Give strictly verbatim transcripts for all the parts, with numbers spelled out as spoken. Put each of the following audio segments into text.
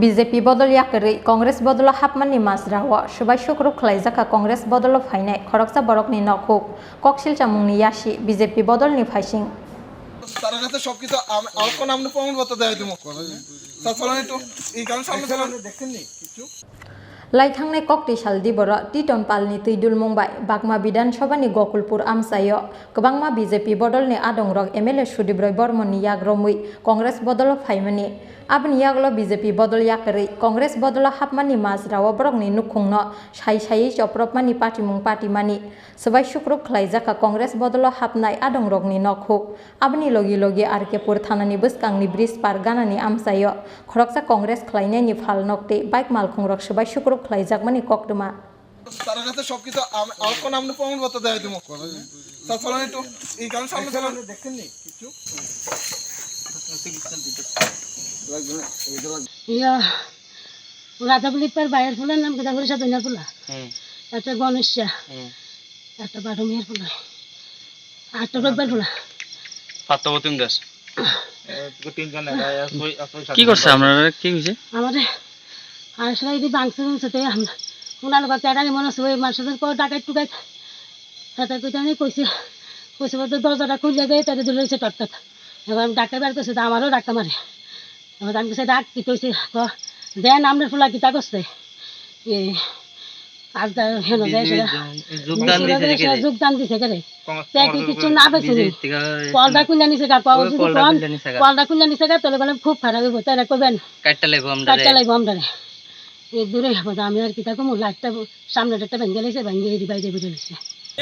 B J P bodol yakarwi Congress bodolo hapmani majrao swbai sukrup khlaijak kha Congress bodolo phainai khoroksa borokni nokhuk. Koksil chamungni yasi B J P bodolni phaising. তারা কাছে সবকিছু আম-, আমার কোন আমনে প্রমাণপত্র দেখাই দেবো। স্যার, চলেন একটু, এই কারণে সামনে চলেন। দেখছেন নি কিছু? Laithangnai koktwi sal diboro Titon palni twi dulmung bai Bagma Bidhan Sabhani Gokulpur amchaio kwbangma B J P bodolni adongrok M L A Sudip Roy Bormonni yak romwi Congress bodolo phaimani. Aboni yagulo B J P bodol yakarwi Congress bodolo hapmani majrao borokni nukhungno sai saiwi chopropmani patimung patimani. Swbai sukrup khlaijak kha Congress bodolo hapnai adongrokni nokhuk. Aboni logi logi R K pur thanani bwskangni bridge par ganani amchaio khoroksa Congress khlainaini phalnok tei bike malkhungrok swbai sukrup khlaijakmani koktwma. তারা কাছে সবকিছু আম-, আমার কোন আমনে প্রমাণপত্র দেখাই দেবো। স্যার, চলেন একটু, এই কারণে সামনে চলেন। দেখছেন নি কিছু? ইয়া, রাজা বুলিপার বাইর ফুলার নাম কিতা করি সাধনা ফুলা। হুম। একটা গণেশা। হুম। একটা বারো মেয়ের ফুলা। একটা রোববার ফুলা। পাত্তা বতুম দাস। কি করছে আপনারা? কি হয়েছে? আমাদের আসলে এই যে বাংসে বাংসে তো আমরা ওনার লোক কেডানি মনে হচ্ছে ওই মানুষদের কো ডাকাত টুকাত। তাতে কইতে আমি কইছি, কইছি বলতে দরজাটা খুললে দেয়, তাদের ধরে রয়েছে টকটক। এবার আমি ডাক্তার বার করছি, তো আমারও ডাক্তার মারে। এবার আমি কইছি, "ডাক, কি কইছে?" ক, "দেন, আপনার ফুলা কিতা করছে?" এ, আজ দা-, হেন দেয় সেটা। যোগদান দিছে কেরে? যোগদান দিছে কেরে? তে কি কিছু না পাইছে নি? পর্দা খুলে নিছে গা, কল যদি কন, পর্দা খুলে নিছে গা, তাহলে বলে খুব খারাপ হইব, তাহলে কবেন? কাটতে লাগবো আমরা রে। কাটতে লাগবো আমরা রে। এ দূরে হবো, আমি আর কিতা কমু, লাইটটা সামনে একটা ভেঙে গেছে, ভেঙে এটি বাইরে বেরিয়ে গেছে।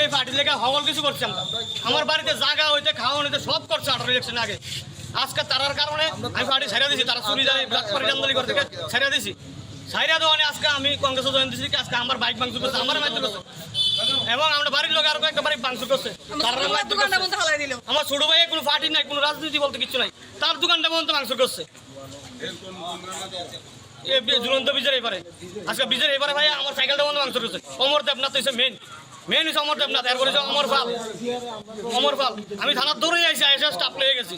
এই পার্টি লেখা হবল কিছু করছে আমরা। আমার বাড়িতে জায়গা হইতে, খাওয়া হইতে সব করছে আঠারো ইলেকশন আগে। আজকে তারার কারণে আমি পার্টি ছেড়ে দিছি, তারা চুরি জানি, ব্ল্যাক পার্টি জানজালি করে থেকে ছেড়ে দিছি। ছাইরা দোকানে আজকে আমি কংগ্রেসে জয়েন দিছি, আজকে আমার বাইক ভাঙচুর করছে, আমার মারধর করছে। এবং আমরা বাড়ির লোক আরো কয়েকটা বাড়ি ভাঙচুর করছে। তারা আমার মারধর দোকানটা করছে। বন্ধ হালাই দিল। আমার ছোট ভাই কোনো পার্টি নাই, কোনো রাজনীতি বলতে কিচ্ছু নাই, তার দোকানটা পর্যন্ত ভাঙচুর করছে। এ বি-, ঝুলন্ত ব্রিজের এপারে। আজকে ব্রিজের এপারে ভাই আমার সাইকেলটা বন্ধ ভাঙচুর করছে। অমর দেবনাথ হইছে মেইন। মেইন হইছে অমর দেবনাথ, এরপরে হইছে অমর পাল। অমর পাল। আমি থানার দৌড়ে আইছি, এসে স্টাফ নিয়ে গেছি।